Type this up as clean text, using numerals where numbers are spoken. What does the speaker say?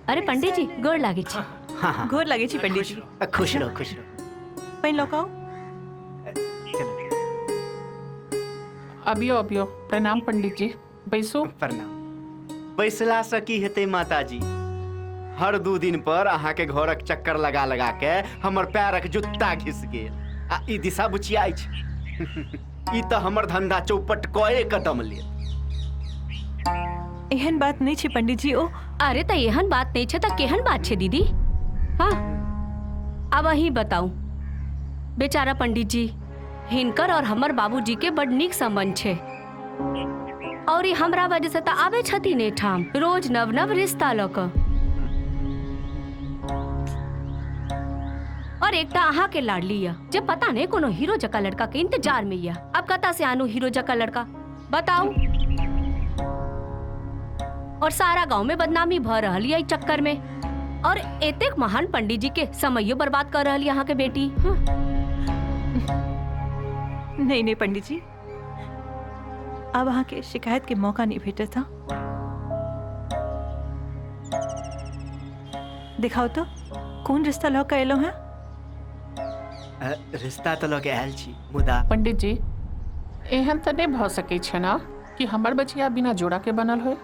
अरे पंडित जी गोर लागै छी। हाँ हाँ। गोर लागै छी पंडित जी। खुश रहो, खुश रहो। पानि लऽ कऽ आउ। चलो। अबियो अबियो। प्रणाम पंडित जी, बैसू। प्रणाम। बैसला से की हेतै माताजी, हर 2 दिन पर अहाँके घरक चक्कर लगा लगा के हमर पैरक जुत्ता घिस गेल आ ई दिशा बुचिया अछि। ई तऽ हमर धंधा चौपट कए कदम लेत। एहन बात नहीं छै पंडित जी। ओ अरे तऽ एहन बात नहीं छै तऽ केहन बात छै दीदी? हाँ अब अहीं बताऊ। बेचारा पंडित जी, हिनकर और हमर बाबूजी के बड़ नीक संबंध छै और ई हमरा वजह से तऽ आबै छथिन एठाम रोज नव नव रिश्ता लऽ कऽ। और एकटा अहाँ के लाडली यऽ जे पता नहीं कोनो हीरो जका लड़का के इंतजार में यऽ। अब कतऽ से आनू हीरो जका लड़का बताऊ? और सारा गांव में बदनामी भ रहल यऽ ई चक्कर में। और एतेक महान पंडित जी के समयो बर्बाद कर रहल यऽ अहाँ के बेटी। हाँ। नहीं नहीं पंडित जी, अब अहाँ के शिकायत के मौका नहीं भेटत। हाँ दिखाओ तो कौन रिश्ता लऽ के एलहुँ हैं? रिश्ता तो लऽ के आयल छी मुदा पंडित जी एहन तऽ नहीं भऽ सकै छै ना कि हमर बचिया बिना जोड़ा के बनल होय।